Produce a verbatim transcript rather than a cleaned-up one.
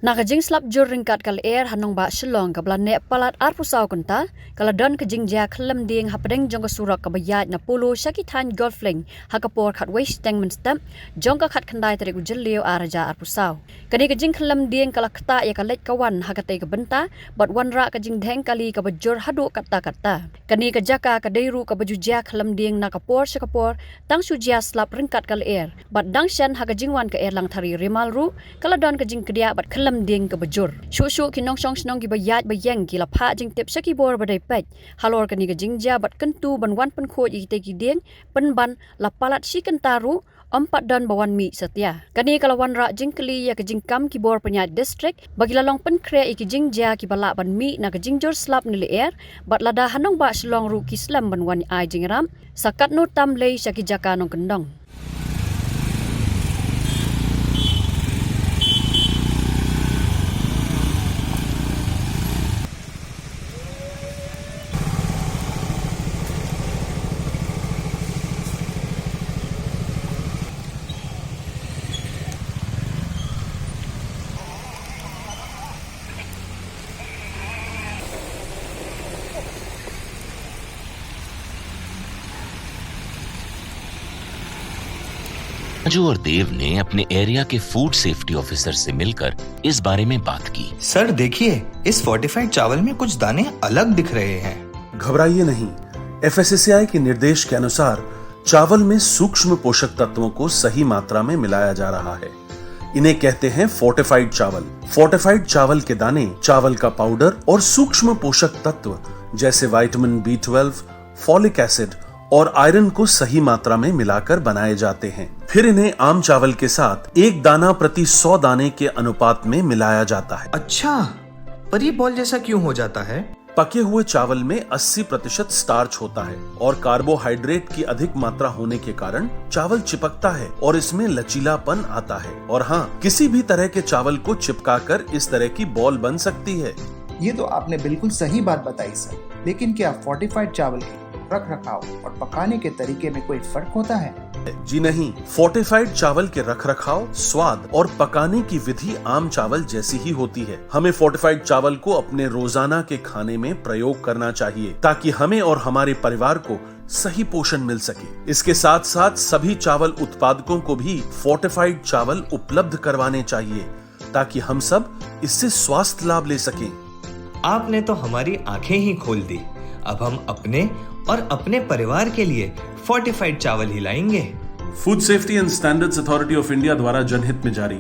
Na ka jingslap jur ryngkat ka lyer ha nongbah Shillong kaba la neh palat arphew saw kynta, ka la don ka jingjia khyllem dieng hapdeng jong ka surok kaba ïaid na Polo sha ki thaiñ Golf Link ha ka por khatwei shiteng mynstep jong ka khatkhyndai tarik u Jylliew ar hajar arphew saw. Kane ka jingkhyllem dieng ka la ktah ïa ka leit ka wan ha katei ka bynta bad wanrah ka jingdheng kali kaba jur haduh katta katta. Kane ka jaka ka dei ruh kaba ju jia khyllem dieng na ka por sha ka por, tang shu jia slap ryngkat ka lyer. Bad dang shen ha ka jingwan ka Erlang Thari Remal ruh, ka la don ka jingkdiah bad khyllem dieng kaba jur. Shuh shuh ki nongshong shnong kiba ïaid ba ïeng ki la phah jingtip sha ki bor ba dei peit halor kane ka jingjia bad kyntu ban wan pynkhuid ïa kitei ki dieng, pynban la palat shi kynta ruh, ym pat don ba wan mih satia. Kane ka la wanrah jingkylli ïa ka jingkam ki bor pynïaid district ba ki la long pynkhreh ïa ki jingjia kiba lah ban mih na ka jingjur slap ne lyer, bad lada ha nongbah Shillong ruh ki slem ban wan ai jingïarap, sa katno tam lei sha ki jaka nongkyndong. Raju और देव ने अपने एरिया के food safety officer से मिलकर इस बारे में बात की। सर, देखिए, इस फोर्टिफाइड चावल में कुछ दाने अलग दिख रहे हैं। घबराइए नहीं, एफएसएसएआई के निर्देश के अनुसार चावल में सूक्ष्म पोषक तत्वों को सही मात्रा में मिलाया जा रहा है। इन्हें कहते हैं फोर्टिफाइड चावल। फोर्टिफाइड चावल के दाने चावल का पाउडर और सूक्ष्म पोषक तत्व जैसे vitamin B twelve, folic acid और आयरन को सही मात्रा में मिलाकर बनाए जाते हैं। फिर इन्हें आम चावल के साथ एक दाना प्रति सौ दाने के अनुपात में मिलाया जाता है। अच्छा, पर ये बॉल जैसा क्यों हो जाता है? पके हुए चावल में अस्सी प्रतिशत स्टार्च होता है और कार्बोहाइड्रेट की अधिक मात्रा होने के कारण चावल चिपकता है और इसमें लचीलापन आता है। और हाँ, किसी भी तरह के चावल को चिपकाकर इस तरह की बॉल बन सकती है। ये तो आपने बिल्कुल सही बात बताई सर, लेकिन क्या फोर्टिफाइड चावल के रख रखाव और पकाने के तरीके में कोई फर्क होता है? जी नहीं, फोर्टिफाइड चावल के रख रखाव, स्वाद और पकाने की विधि आम चावल जैसी ही होती है। हमें फोर्टिफाइड चावल को अपने रोजाना के खाने में प्रयोग करना चाहिए, ताकि हमें और हमारे परिवार को सही पोषण मिल सके। इसके साथ साथ सभी चावल उत्पादकों को भी फोर्टिफाइड चावल उपलब्ध करवाने चाहिए, ताकि हम सब इससे स्वास्थ्य लाभ ले सकें। आपने तो हमारी आंखें ही खोल दी। अब हम अपने और अपने परिवार के लिए फोर्टिफाइड चावल ही लाएंगे। Food safety and standards authority of India द्वारा जनहित में जारी।